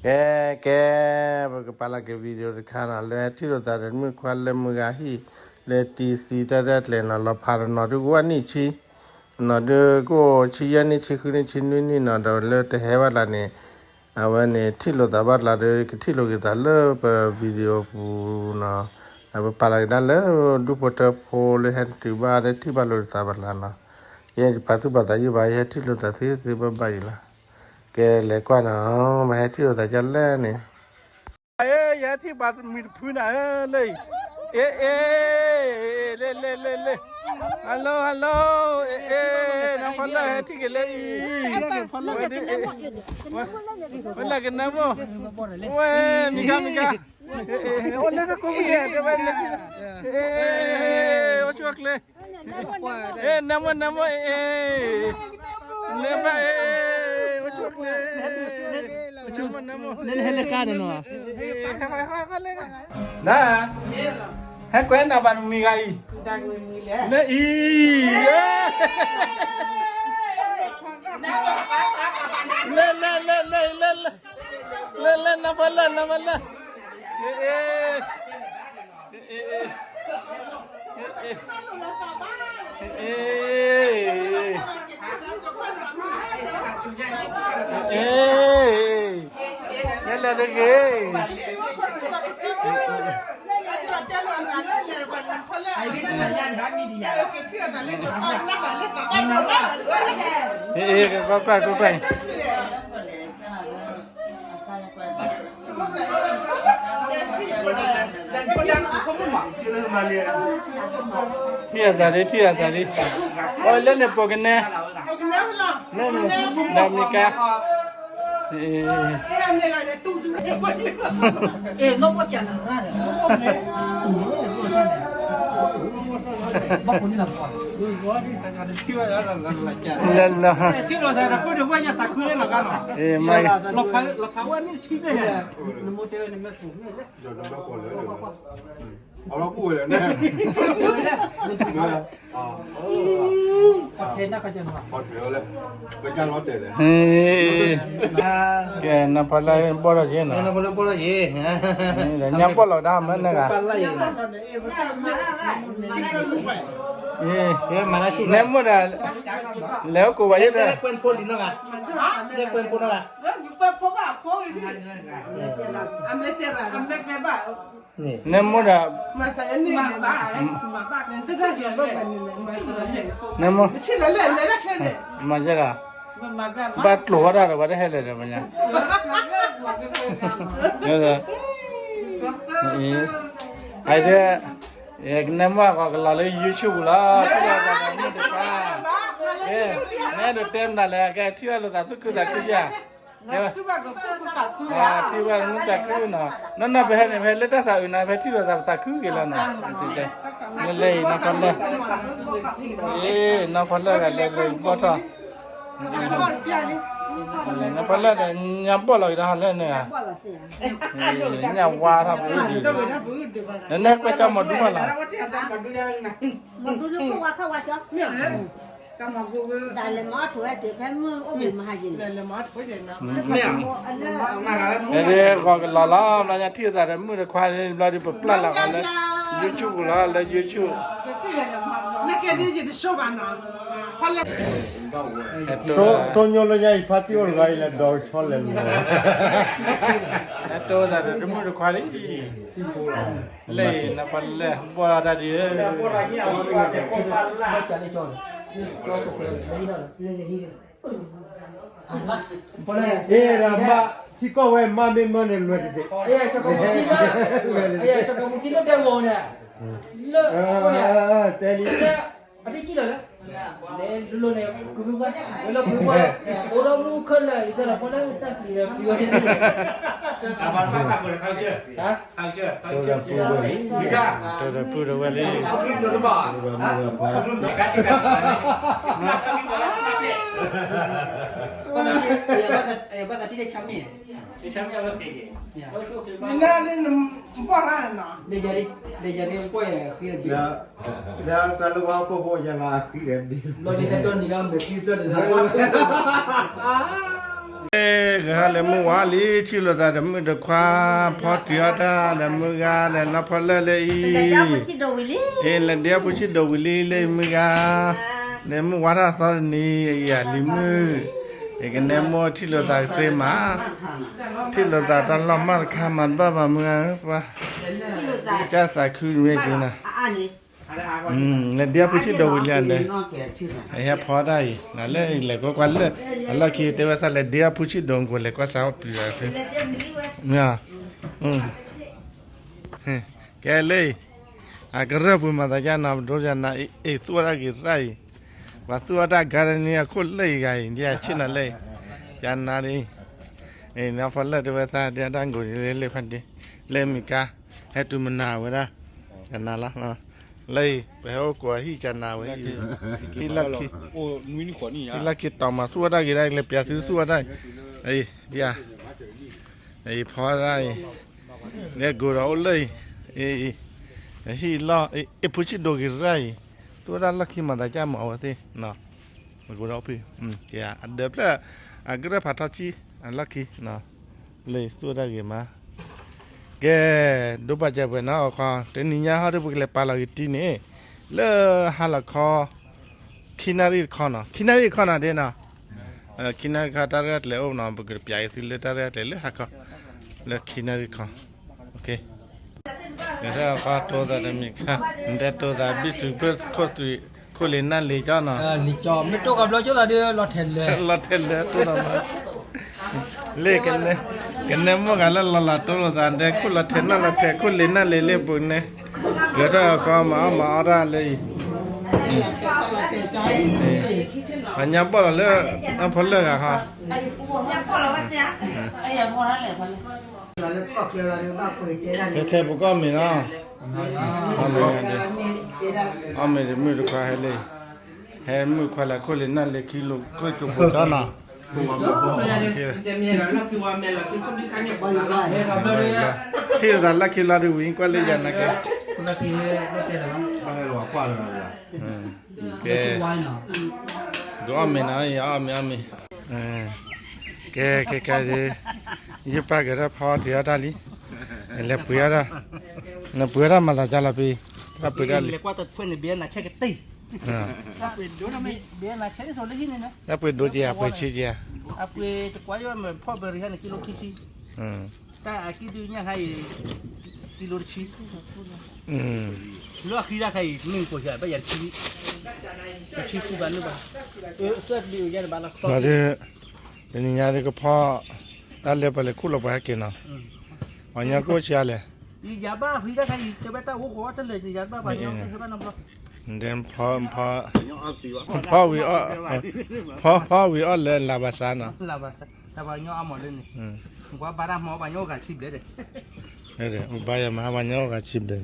ကဲ ကဲ ပကပာ်လီၤက့ၤ video တခါနီၤ လၢထံၣ်လိာ်သးဒီးမုၣ်ခွါလၢမုၢ်ဂၤဟံၣ် လၢတံသံတၢ်ရဲၣ်ကျဲၤနီၤ လီၤဖးတနီၤဒုကဝဲၢ်နံၣ်ဆံ နီၤဒုကအိၣ်ဆံယဲၢ်နံၣ်ဆံဃုနံၣ်ဆံနွံနံၣ်နီၤ ဒီးလၢတဟဲဘၣ်ကျါန့ၣ် အဝဲန့ၣ်ထံၣ်လိာ်သးဘၣ်ကျါဒီး ကထံၣ်လိာ်က့ၤသးလၢပ video ပူၤနီၤ ပပာ်လီၤက့ၤဒၣ်လၢဒူၣ်ဖိထၢဖိလၢဟဲတတုၤဘၣ်လၢထံၣ်ဘၣ်လိာ်သးဘၣ်ကျါနီၤ ယဲယပာ်သူၣ်ပာ်သးယုၢ်ဘၣ် ယဟဲထံၣ်လိာ်သးသ့သ့ဘၣ်ဘၣ်အံၤလီၤ. ကဲလဲၤကွၢ်နီၤ ပဟဲထံၣ်လိာ်သးဒ်လဲၣ်န့ၣ် ယဟဲထံၣ်ပှၤမုၢ်တဖုနၤဧၢ လၢအံၤ အ့ အ့ လ့ လ့ လ့ လ့ hello hello အ့ အ့ နဖီလၢဟဲထံၣ်က့ၤလၢအံၤ ဝဲလၢကနၢမိၢ် ဝဲ မံၤခါ မံၤခါ အိၣ်လၢတကိးမံၤလဲၣ် တဲဝဲလၢ အ့ အိၣ်ဆူၣ်အိၣ်ချ့ နၢမိၢ် နၢမိၢ် အ့ နၢမိၢ် အ့ အိၣ်ဆူၣ်အိၣ်ချ့ နၢမိၢ် နၢမိၢ် နဟဲလၢကါန့ၣ်နီၤ န ဟဲကွဲးနၤဘၣ်တမံၤဂၤအံၤ လၢအံၤ လၢ လၢ လၢ လၢ လၢ လၢ လၢ နဖီလၢ နဖီလၢ အ့ အ့ အ့ အ့ လဲၤလဲၤတဂ့ၤ အ့ အ့ ကွၢ်ကွၢ်ကွၢ်ကွၢ် ထံၣ်အသးလံ ထံၣ်အသးလံ အိၣ်လၢန့ၣ်ပိာ်ကနဲ လၢန့ၣ် ဒီးမံၤကါ လၢလၢ အ့ မၤ ကဲ နဖီလၢဘီၣ်ထီၣ်က့ၤနီၤ ညါဘီၣ်လီၤဒၣ်မ့ၢ်နဂၤ နဲမိၢ်ဒီး လဲၤအိၣ်ကိးဝဲယဲၢ်ဒီး နဲမိၢ်ဒီး နဲမိၢ် မၤယဲၢ်ဒီး ဘၣ်ကျိၤဝဲဒၣ်ဒီး ပှၤတဟဲလဲၣ်ဒီးပှၤညါ အံၤ နဲမိၢ်အဂီၤကလီၤလၢ YouTube ပူၤလီၤ ထံၣ်လိာ်သးဒီးမုၣ်တခွါ နဲဒိးတဲမနုၤလဲၣ် ကဲထံၣ်ဘၣ်လိာ်သးသူၣ်ခုသးခုယါ ထံၣ်ဘၣ်မုၣ်သးခုနီၤ နီၢ်နီၢ်ပဟဲန့ၣ် ပဟဲလၢတၢ်သးအုးနီၤ ပဟဲထံၣ်လိာ်သးပသးခုက့ၤလီၤနီၤ လၢလၢအံၤ နီၢ်ဖီလၢၢ် အ့ နီၢ်ဖီလၢၢ်ဂၤလၢလၢအံၤဘီၣ်ထီၣ် နီၢ်ဖီလၢၢ်ဒီး ညါဘီၣ်လီၤက့ၤဒီးဟီလၢန့ၣ်ဧါ ညၣ်ဝါထီၣ်ပဒုၣ် နနဲကွဲးကၠီမီၤဒူမးလီၤ ဂီၤကလီၤလီၤ ဘျီညါထံၣ်သးဒီးမုၣ်တခွါန့ၣ် ဘျီဒုးပပျၢ်လီၤဃီလၢ YouTube ပူၤလီၤ လၢ YouTube တိၢ်ညိၣ်လၢညါအံၤ ဖါတံၢ်အိၣ်တဂၤအံၤလဲၤဒီးကဆီလဲၣ်လီၤ တိၢ်သးဒီးတမုၣ်တခွါလံ လၢအံၤ နဖီလၢၢ် ဘီၣ်လီၤတၢ်ဒ်ဧၢ အ့ဒီးမါ ထံကီၢ်ဝဲမါမ့ၢ်မၢန့ၣ်လွဲၢ်တဘ့ၣ် လွဲၢ်တဘ့ၣ် တဲလံ တိၢ်ဒီးပုၢ်ဒီးဝဲၢ်လံ ဘၣ်သးတံၢ်လၢဆါမ့ၢ် နနဘီၣ်ရၣ်နီၤ လၢတၢ်လၢဝါဖိဖိယၤလၢအဃံဒီးဘ့ၣ် လီၤဒ်တၢ်ဒိးနံၤလၢအမဲာ်ချံဖျၢၣ်န့ၣ်လီၤ အ့ ဂဲၤဟီလဲၤမုၢ်ဝါလံ ထံၣ်လိာ်သးဒီးမုၣ်ဒီးခွါ, ဖီတံၢ်အီၣ်တၢ်ဒီးမုၢ်ဂၤဒီးနီၢ်ဖီလၢၢ်လၢအံၤ, အ့ လဲၤဒ့အီၣ်ဖုဆံၣ်ဒိးဝံၤလံလၢအံၤမုၢ်ဂၤ, လဲၤမုၢ်ဝါထီၣ်သီတနံၤ အံၤအလံၤမုၣ်, ယကနဲမိၢ်ထံၣ်လိာ်သးကသ့မး, ထံၣ်လိာ်သးတၢ်လီၢ်မၢ်တခါမၤတဘၣ်ဘၣ်မုၢ်ဂၤပှၤ, ကစၢ်သးခုမ့ၢ်က့ၤနၤ လဲၤဒ့အီၣ်ဖုဆံၣ်ဒိးဝံၤလံန့ၣ်, အဟဲဖီတၢ်အံၤ နလၢလဲၤကွၢ်ကွၢ်လၢ အလီၢ်ခံတဲဝဲသး လဲၤဒ့အီၣ်ဖုဆံၣ်ဒိး ကွၢ်လဲၤကွၢ်စးအီၣ်ပျံၤသးသု, မ့ၢ်, ကဲလၢအံၤ, အကရၢၢ်ပူၤမၤသးဒ်နီၤ ပဒိယၤနၤ အ့ သူၣ်အီၣ်တၢ်ဂ့ၤရၣ်အံၤ, ပှၤသူၣ်အီၣ်တၢ် gardening အခိၣ်လၢအံၤဂၤအံၤ ဒ်အဆ့ၣ်နၤလၢအံၤ, ကနၤဒ်အံၤ, အ့ နီၢ်ဖီလၢၢ်တဲဝဲသး ဒ်တၢ်ကိၢ်လၢလၢဖးဒ့, လၢမ့ၢ်ကါ, ဟဲတုၤမနၤဝဲဒၣ်, ကနၤလီၤ, လၢအံၤ ပဟဲအိၣ်ကိးဟံၣ်ကနၤဝဲ, ဟံၣ်လီၢ်ခံ, ဟံၣ်လီၢ်ခံတီၤမး သူၣ်အီၣ်တၢ်ဂ့ၤဒၣ် လဲၤပျးသုသူၣ်အီၣ်တၢ်, အံၤ, ဒ်အံၤ, အံၤဖီတၢ်အံၤ, လဲၤကိးဒီးအိၣ်လၢအံၤ, အံၤ, ဟံၣ်လီၢ်, အ့ ဖုဆံၣ်ဒိးဂ့ၤရၣ်အံၤ, သူၣ်အီၣ်တၢ်လီၢ်ခံမၤသးဒ်မးအဝဲသ့ၣ်, မကိးဒီးအိၣ်ဖု, အဒၢးဖျၢၣ်, အကရၢၢ်ဖးထီၣ်ကံ, အလီၢ်ခံ, လၢသူၣ်အီၣ်တၢ်ဂ့ၤမး, ကဲ, ဒိဘၣ်ကဲပှဲၤနီၤ အခီ, တနံၤညါဟီဒီး ပကလဲၤပာ်လီၤက့ၤတံၢ်န့ၣ်, လၢဟါလီၤခီ, ခံနၣ်ရံၣ်တခီနီၤ, ခံနၣ်ရံၣ်တခီနီၤဒ်နီၤ, ခံနၣ်ရံၣ်တခီတၢ်ရဲၣ်ကျဲၤအိၣ်နီၤ ပကပျးအံၤသုလၢတၢ်ရဲၣ်ကျဲၤလၢဟါခီ, လၢခံနၣ်ရံၣ်တခီ, ကဲ, ကဲထီၣ်အခီတိသးတမံၤခါ, နတဲတိသးဘံၣ်သုးဖၢခိၣ်သွံး, ခိၣ်လ့ၤနၣ်လ့ၤကၠီနီၤ, မ့ၢ်တိကဘျီကၠိသးဒီး လီၤထဲလဲၣ်, လီၤထဲလဲၣ်တိနီၤ, လၢ ကနဲမိၢ်ဂၤလၢလီၤလးတိလိာ်သး ဒဲခိၣ်လီၤထဲနၣ်လီၤထဲခိၣ်လ့ၤနၣ်လ့ၤလၢပူၤန့ၣ်, ကဲထီၣ်အခီမၤအီၣ်မၤအီတၢ်လၢအံၤ, ပှၤညါဘီၣ်လီၤလၢ အဖီလာ်ဂၤဟီ, ထဲထဲပကီၢ်မ့ၢ်နီၤ, အီၣ်မ့ၢ်ဒီး အီၣ်မ့ၢ်ဒီးမုၢ်တခွါဟဲလၢအံၤ, ဟဲမုၢ်ခွါလၢခိၣ်လ့ၤနၣ်လ့ၤခံလိာ်ခိၣ်ကၠိဖိကၠီနီၤ, ထံၣ်လိာ်သးလၢခံလီၤဒုး ဝံၤကွၢ်လၢယၤနာ်က့, ကဲ, ကအီၣ်မ့ၢ်နီၤ အီၣ်မ့ၢ်အီၣ်မ့ၢ်, ကဲ ကဲ ကဲ, ယပၢ်ကထီၣ်ဖီတ့ၢ်အီၣ်တၢ်လံ, လဲၤပှ့ၤအီၣ်တၢ်, နပှ့ၤအီၣ်တၢ်မၤသးကၢ်လီၤပံၤ, တၢ်ပှ့ၤတၢ်လံ, တၢ်ပှ့ၤဒိက့ၤ အပှ့ၤဆံက့ၤဧါ, လၢအဃံတၢ်ခါအံၤ မ့ၢ်ကိၢ်စၢ်ဘၣ်ယၤတဆံ, တဆံဃုဘၣ်န့ၣ်ဘၣ်, ဒီး တနံၤညါဒ်ကဖီ, တၢ်လဲၤပှၤလဲၤခူၣ်လီၤပှၤဟဲက့ၤနီၤ, ပှၤညီကိၣ်ဆံးအါလဲၣ်, ယၤဘၣ်ဃံတၢ်ခါအံၤ တဲဝဲတၢ်အိၣ်ဃီတလဲၣ် ယၤဘၣ်ပှၤညီက့ၤဘၣ်နီတဘျီ, ဖီဝံၤအီၣ်, ဖီဖီဝံၤအီၣ်လၢလၢဘၣ်ဆါနီၤ, လၢပှၤညီအါမးလၢန့ၣ်, ကွၢ်ဘါတၢ်မီၤပှၤညီအိၣ်ဂၤဆံဘျဲၣ်ဒီး ဘါယၤမၤ ပှၤညီအိၣ်ဂၤဆံဘျဲၣ်,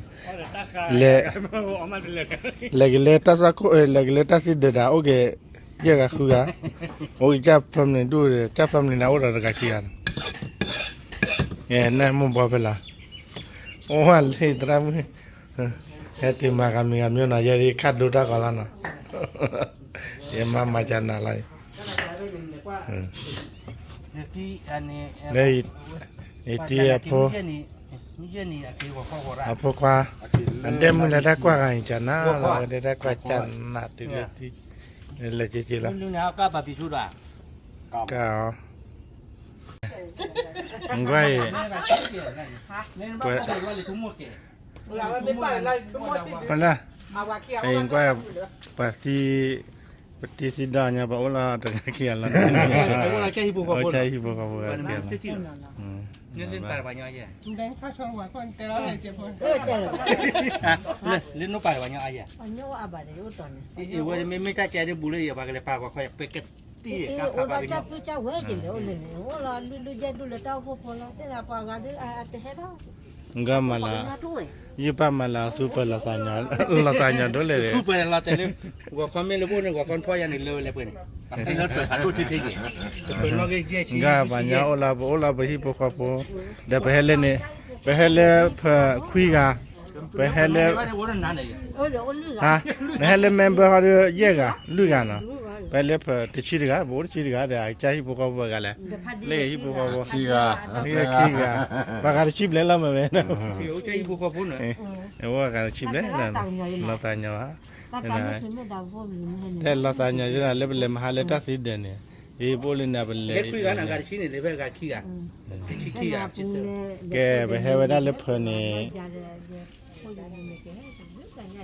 လဲၤကလဲၤတၢ်သးခိၣ် လဲၤကလဲၤတၢ်သံဒၢးဒၣ် အိၣ်က့ၤ ယဲၢ်ဂၤဃုဂၤ, အိၣ်က့ၤကၢ် family ဒူၣ်ဒီး ကၢ် family န့ၣ်အိၣ်ဒီးတဂၤခံဂၤ, နမိၢ်ဘီဖဲလီၤ, အိၣ်ဝဲလၢသရၣ်မုၣ်, ဟဲတုၤမၤဂၤမံၤဂၤမံၤနီၤ ယဲဒၣ်ခၣ်ဒိတၢ်ဂီၤလီၤနီၤ, ယမၤမၤကနၤလီၤ, လၢ ယတံၤအဖိ, အဖိခွါ, အဒဲမုၢ်လၢတၢ်ကွၢ်ဂၤအံၤကနၤလီၤ ဝဲဒၣ်တၢ်ကွၢ်ကနၤတုၤလၢတံၤ, လဲၤက့ၤက့ၤလီၤ, ကၢ်အီၤ, ကွၢ်အံၤ, ကွၢ်, ကွၢ်, ပတံၤသံဒီးညါ ပအိၣ်လၢတဂၤခံဂၤလီၤ, အိၣ်ဆၢဟံၣ်ဖိဃီဖိ, လၢနိပၢ်တပှၤညီအါယဲ, ဝဲမ့မ့ၢ်တၢ်ကဲဒ်ဘူးလၢယပှၤကလဲၤပာ်ကွၢ်ခွါ ပကတံၢ်, ဂၤမၤလၢ, ယပၢ်မၤလၢအသူပၢၤလီၤသးညီဒိၣ်လဲၣ်, ဂီၤခီမ့ၢ်လၢပအိၣ်န့ၣ် ဂီၤခီဖီယၤန့ၣ်လၢဝဲလဲၤပှဲၤန့ၣ်, ဂၤပှၤညီအိၣ်လၢပအိၣ်လၢပဟံၣ်ဖိဃီဖိ, ဒီးပဟဲလၢန့ၣ်, ပဟဲလၢပခွံဂၤ, ပဟဲလၢ, နဟဲလၢ member ဟီဒီးယဲၢ်ဂၤ လွံၢ်ဂၤနီၤ ပဟဲလၢဖၢးတဆံတဂၤ, ပအိၣ်တဆံတဂၤဒီး အကစၢ်ဟံၣ်ဖိဃီဖိပှဲၤဂၤလဲၣ်, လၢဟံၣ်ဖိဃီဖိ, ခံဂၤ, ခံဂၤ, ပှၤဂၤတဆံဘျဲၣ်လီၤမ့ၢ်ဝဲ, အဝဲဂၤတဆံဘျဲၣ်, လီၤသးညီဘၣ်, တဲလီၤသးညီယဲဒၣ်လၢပလဲၤမဟါလၢတၢ်သံဒၢးန့ၣ်, အံၤပအိၣ်လၢန့ၣ်ပလဲၤ, ကဲ ပဟဲဝဲဒၣ်လၢဖၢးန့ၣ်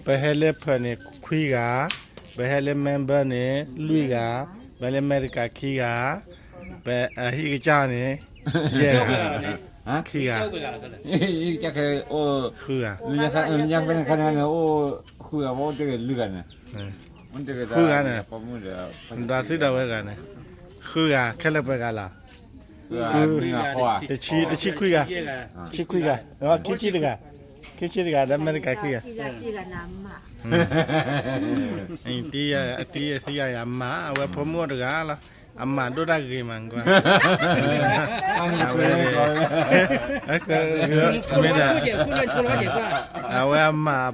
ပဟဲလၢဖၢးန့ၣ်ခွံဂၤ, ပဟဲလၢ member န့ၣ် လွံၢ်ဂၤ, ပဟဲလၢအမဲရကၤခံဂၤ, ပဟံၣ်ကစၢ်န့ၣ် ယဲၢ်ဂၤ, ခံဂၤ, ဃုဂၤ, ဃုဂၤန့ၣ်, ဒွးသုဒီးဝဲဂၤန့ၣ်, ဃုဂၤ, ခဲလၢာ်ပှဲၤဂၤလီၤ, တဆံခွံဂၤ, တဆံခွံဂၤ, ခံဆံတဂၤ, ခံဆံတဂၤဒီးအမဲရကၤခံဂၤ, အတံၤအသံယၤမး အဝဲဖိမုၣ်အိၣ်တဂၤလီၤ, အမးဒိၣ်တၢ်ဂ့ၤမးကွၢ်, အဝဲ, မ့ၢ်ဒၣ်, အဝဲအမး,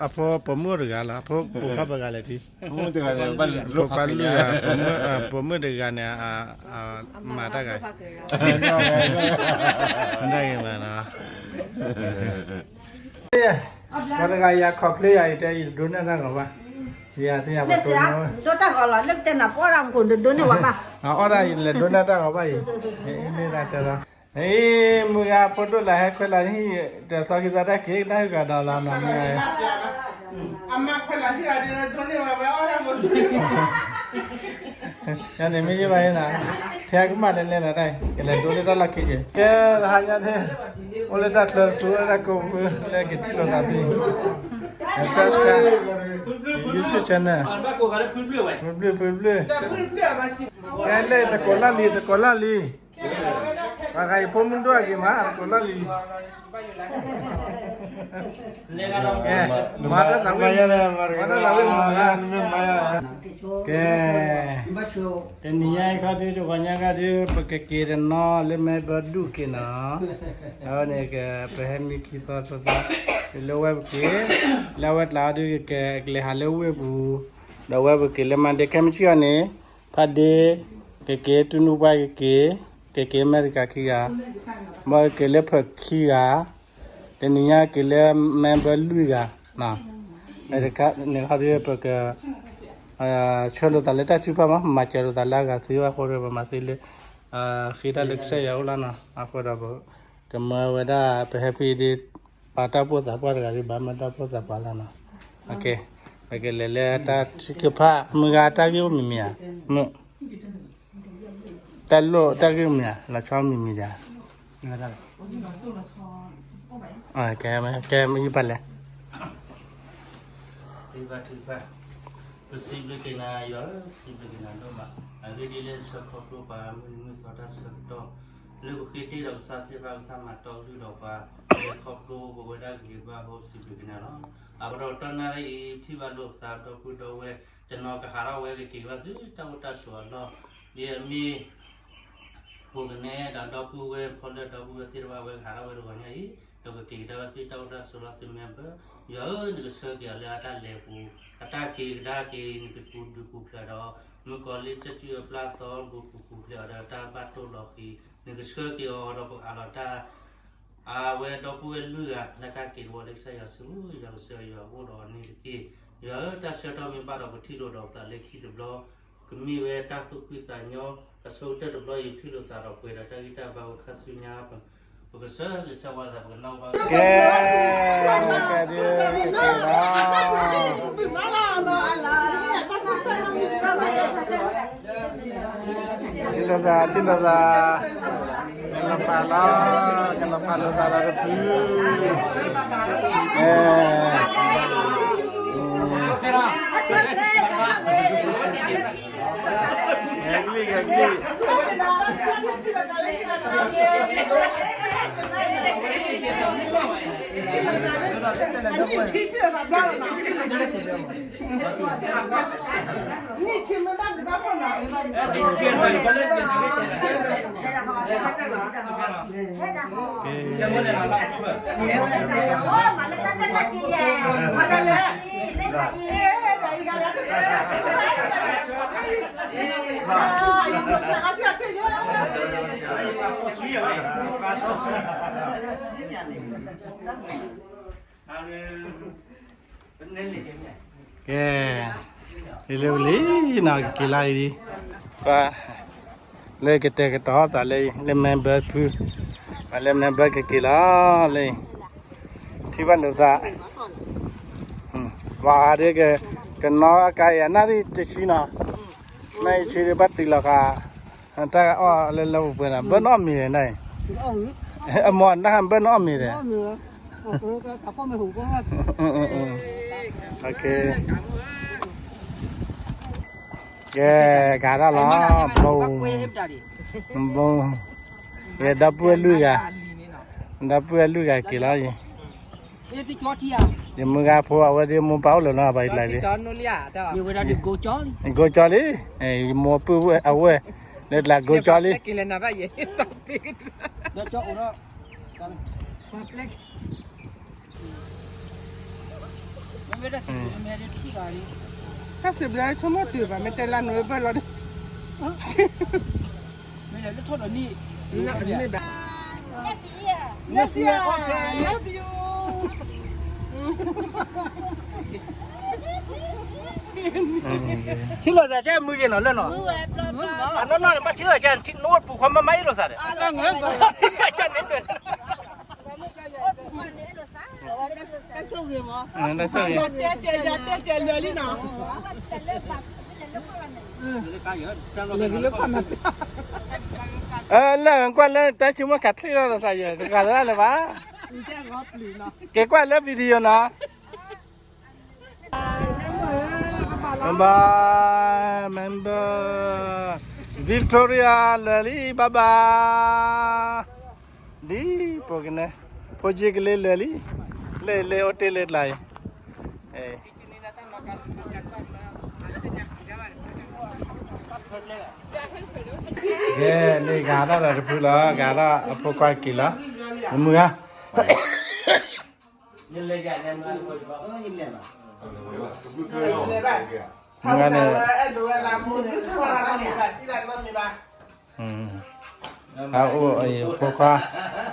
အဖိပိာ်မုၣ်အိၣ်တဂၤလီၤ, အဖိပိာ်ခွါပှဲၤဂၤလဲၣ်တံၤ, ပိာ်ခွါလွံၢ်ဂၤ, ပိာ်မုၣ်တဂၤန့ၣ်, မၤတၢ်ဂၤ, တၢ်ဂ့ၤမးနီၤ ပှၤတဂၤယၤခီၣ်ချ့ယၤအံၤ တဲယတဒိးန့ၢ်တၢ်ဂီၤဘၣ်, ယၤသ့ယၤပှၤတိၢ်နီၣ်ဝဲ, ဒိးတၢ်ဂီၤလီၤ လၢပတဲနၤပအီၣ်တၢ်မူခိၣ် ဒိးန့ၢ်ဝဲဘၣ်, အီၣ်တၢ်အံၤလဲၤဒိးန့ၢ်တၢ်ဂီၤဘၣ်အံၤ, မ့ၢ်ဒၣ်တဲလီၤ, အံၤ မုၢ်ဂၤဖိဒိၣ်လၢဟဲခွဲးလီၤဟံၣ် တၢ်သီခံသီတၢ်က့ၤတၢ်ဟူးဂၤဒီးလီၤနီၤ, မုၢ်ဂၤ ယန့ၣ်မ့ၢ်ယဘၣ်အံၤနၤ, ဖဲကမၣ်လဲၤလဲၤလီၤတၢ်အံၤ ကလဲၤဒိးလၢတၢ်လီၢ်ခံက့ၤ, ကဲ တဟါညါန့ၣ် အိၣ်လၢတၢ်ချၢတပူၤ အိၣ်လၢတၢ်ကိးပူၤ လၢကထံၣ်လိာ်သးဖဲ subscribe YouTube channel, ဖုဘျုးဖုဘျုး, ကဲလၢတကိးလၢလံ တကိးလၢလံ, ပှၤဂၤအံၤဖိမုၣ်ဒိၣ်အဂ့ၤမး တကိးလၢလံ မၤတၢ်သးဝံၣ်, မၤတၢ်သးဝံၣ်မး, ကဲ, တနံၤညါခီဒု တဂီၤညါခီဒု ပကက့ၤတနီၤလၢ Melbourne ဒူၣ်က့ၤနီၤ, အဝဲန့ၣ် ပဟဲမံခံသီသီသီ, လၢဝဲပက့ၤ, လၢအဝဲကျါဒု ကလဲၤဟးလၢဝ့ၢ်ပူၤ, ဒီးဝဲပက့ၤလၢ Monday ခဲမုၢ်ဆ့ၣ်အီၤန့ၣ်, ဖးဒ့, ကက့ၤတူၢ်နူပှၢ်ကက့ၤ, ကက့ၤအမဲရကၤခံဂၤ, ဘၣ်က့ၤလၢဖၢးခံဂၤ, တနံၤညါက့ၤလၢ member လွံၢ်ဂၤ, န့ၣ်ခီဒု ပက ဆှၢလိာ်သးလၢတၢ်ထုကဖၣ်မး မၤစၢၤလိာ်သးလၢအဂၤသ့ဘၣ်အဃိဒီး ပမၤသ့လၢ ဃ့တၢ်လၢကစၢ်ယွၤအအိၣ်လီၤနီၤ, အဃိဒီး ကမၢဝဲဒၣ် ပဟဲဖဲဒ် ပှၤတၢ်အိၣ်ဖှိၣ်သးပှၢ်တဂၤဒ် ဘၣ်မၢတၢ်အိၣ်ဖှိၣ်သးပှၢ်လီၤနီၤ, ပကလဲၤလၢတၢ်ထုကဖၣ် မုၢ်ဂၤတၢ်ဂ့ၢ်အိၣ်မံၤမံၤဧါ, မုၢ် တၢ်လိၣ်တၢ်ဂ့ၢ်မံၤဧါ လီၤဆီမံၤမံၤဧါ, ကဲ ကဲ မ့ၢ်ယပၢ်လဲၣ်, ပစံးဘျုးက့ၤနၤယွၤဧၢ, ပစံးဘျုးက့ၤနၤဒိၣ်မး, အဂ့ၢ်ဒ်လဲၣ် ဆၢခီဖျိပှၤမုၢ်နံၤမုၢ်သီတၢ်ဆၢကတီၢ် လၢပဃ့တ့ၢ်ဒီးကစၢ်စ့ၢ်ကီး ကစၢ်မၤတီကလုၢ်ဒီးပှၤ လဲၤခီဖျိပဝဲဒၣ်ဂ့ၤဘၣ်အဃိ ပစံးဘျုးက့ၤနၤလီၤ. အဃိဒီးတနၣ်ရံၣ်အံၤ ထံၣ်ဘၣ်လိာ်ပသးဒီပုၢ်ဒီဝဲၢ် တနီၤကဟးထီၣ်ဝဲကက့ၤဘၣ်ဆူတၢ်အိၣ်တၢ်ဆိးအလီၢ်, ဒ်အမ့ၢ် ပကနဲဒီးဒီပုၢ်ဝဲၢ် ဖီလၢဒီပုၢ်ဝဲၢ်သ့ၣ်တဖၣ်ဝဲကဟးထီၣ်ဝဲတဂီၤညါအံၤ, ဒီးကက့ၤကဒါဝဲဆူတၢ်အိၣ်တၢ်ဆိးလီၢ်ဆူမဲဘၢ, ယွၤဧၢ နကဆှၢက့ၤအီၤလၢအတၢ်လဲၤပူၤ, အတၢ်က့ၤကဒါက့ၤ နကပူၤဒုးပူၤဖျဲးဒီး မုၣ်ကီၤလံၢ်တၢ်စုၣ်အပျၢ်သီ နကပူၤပူၤဖျဲးအီၤဒီးတၢ်ဘၣ်တိၢ်လီၤဃံၤ, နကဆှၢက့ၤအီၤဒီးပှၤအးလီၤတၢ် အဝဲဒီပုၢ်ဝဲၢ်လွံၢ်ဂၤ လၢတၢ်က့ၤတဝီလၢကစၢ်ယွၤစုပူၤ, ယွၤကစၢ်ယွၤအိၣ်ဒီးအီၤန့ၣ်တက့ၢ်. ယွၤဧၢ တၢ်ဆၢကတီၢ်မ့ၢ်ဘၣ်ဒီးပထံၣ်လိာ်ဒီးပသးလၢခံတဘျီ, ကမ့ၢ်ဝဲတၢ်သူၣ်ဖှံသးညီ, အဆိကတၢၢ်တဘျီအံၤ ပထံၣ်လိာ်သးဒီးပှဲၤဒီးတၢ်ဂံၢ်တၢ်ဘါဝဲခါဆူညါ, ပကစၢ်ကစၢ်ဝါသးပကနီၣ်ဘၣ် ကဲ, ကဲဒုး ကက့ၤလီၤ ထံၣ်လိာ်သး ထံၣ်လိာ်သး, ကလီၤဖးလီၤ, ကလီၤဖးလိာ်သးလီၤတဖု, အဲ, ဂဲၤကလံၣ် ဂဲၤကလံၣ် ဟဲဒၣ်ဟီၣ်, ဟဲဒၣ်ဟီၣ်, မၤလၢတၢ်တၢ်တၢ်က့ၤယဲၢ်, မၤလၢတၢ်တၢ်တၢ်က့ၤယဲၢ်, ကဲ, လၢဝံၤလံနီၤ ကက့ၤလီၤအံၤဒံး, ပှၤ လၢကတဲာ်ကတီၤသးလၢ လၢ member ဖု, ပှၤလၢ member ကက့ၤလီၤလၢ ထံၣ်ဘၣ်လိာ်သး, ပှၤအါဒၣ်က ကနီၣ်အကါအံၤ အနၣ်ရံၣ်တဆံနီၤ, နၣ်ရံၣ်တဆံဒ်ဘၣ်တုၤလီၤဃာ်, တၢ်အီၣ်လၢလၢပှဲၤပှဲၤနီၤ ဘၢၣ်နီၣ်မံၤန့ၣ်, အမိၢ်နၢ်ဟးဘၢၣ်နီၣ်မံၤန့ၣ်, ကဲ, ကၤတၢ်လီၤ, ဘိ, ဘိ, ယဒီပုၢ်ဝဲၢ်လွံၢ်ဂၤ, ဒီပုၢ်ဝဲၢ်လွံၢ်ဂၤက့ၤလီၤအံၤ, ယမုၢ်ဂၤဖိအဝဲဒၣ်မိၢ်ပၢ်အိၣ်လၢၤနီၤ ပှၤအံၤလၢ်လံ, ကိကၠီလံ, ယမိၢ်ပုၢ်အဝဲၢ်, လၢတလးကိကၠီလံ တၢ်စံးဘျုးဆိကမိၣ်တုၤဘၣ် မ့ၢ်တဲလၢ November လီၤဒီး, မ့ၢ်လၢထီၣ်ဒီးနံၣ်, နံၣ်ဘၣ်, Next year, okay, love you. ထံၣ်လိာ်သးကဲမုၢ်က့ၤနီၤလၢနီၤ, အနီၢ်နီၢ်န့ၣ် ဘၣ်ထံၣ်လိာ်သးကဲ နအိၣ်ပူၤခွါမၤမၤအံၤလိာ်သးဒီး, ကဲန့ၣ် လၢကွၢ်လၢတၢ်ဆိကမိၣ်ခးချ့လီၤသးယဲ တဂၤလၢ်လၢၤဘၣ်, က့ၤကွၢ်လၢ video နီၤ, bye bye member, Victoria လၢာ်လံ bye bye, ဒ်ဖိကနဲ, ဖိက့ကလ့လၢာ်လံ, လၢလၢအိၣ်တ့ၢ်လၢတလါအံၤ, ကဲ, လၢဂၤထီၣ်ဒီးတဖုလီၤ, ဂၤထီၣ်အဖိခွါက့ၤလီၤ, မုၢ်ဧါ မုၢ်ဂၤန့ၣ်, အအိၣ်အံၤ ဖိခွါ,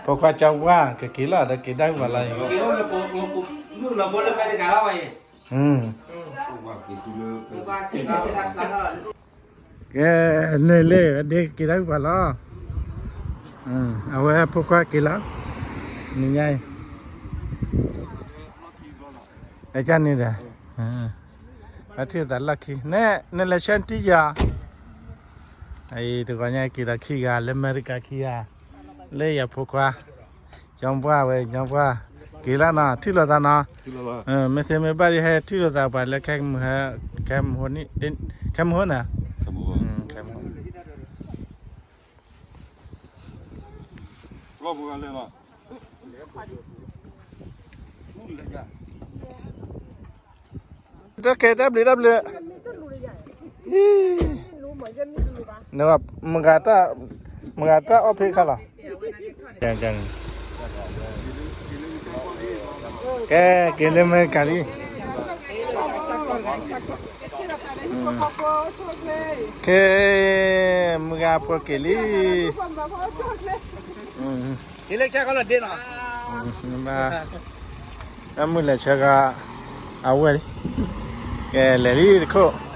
ဖိခွါကၠီပှၢ် ကက့ၤလီၤဒီးက့ၤတၢ်ဟူဘၣ်လီၤအံၤ, ကဲ, လၢလၢ ဒ့က့ၤတၢ်ဟူဘၣ်လီၤ, အဝဲဖိခွါက့ၤလီၤ, နံၤညါအံၤ အကန့ၣ်ဒီး, အထံၣ်သးလီၢ်ခံ, နလဲၤဆဲးတံၢ်ယၤ, အံၤတဂီၤညါက့ၤဒီးခံဂၤ လၢအမဲရကၤခံဂၤ, လၢယဖိခွါ, ကၠီပှၢ်ဝဲ ကၠီပှၢ်, က့ၤလီၤနီၤ ထံၣ်လိာ်သးနီၤ, မ့ၢ်သ့မ့ၢ်ဘၣ်ဒ်ဟဲထံၣ်လိာ်သးပှၤလၢ ခဲမုၢ်ဟိန့ၣ်, ခဲမုၢ်ဟိန့ၣ် လီၤပှၤလဲၤလီၤ, တၢ်ကဲတၢ်ဘျုးတၢ်ဘျုး, မုၢ်ဂၤတၢ်, မုၢ်ဂၤတၢ်အီၣ်ဖ့ခါလီၤ, ကဲ, က့ၤလၢအမဲရကၤလံ, ကဲ, မုၢ်ဂၤဖိက့ၤလံ, ဘၣ်, အမုၢ်လဲၤဆၢကၤ, အဝဲၢ်လံ, ကဲလဲၤလံတခိၣ်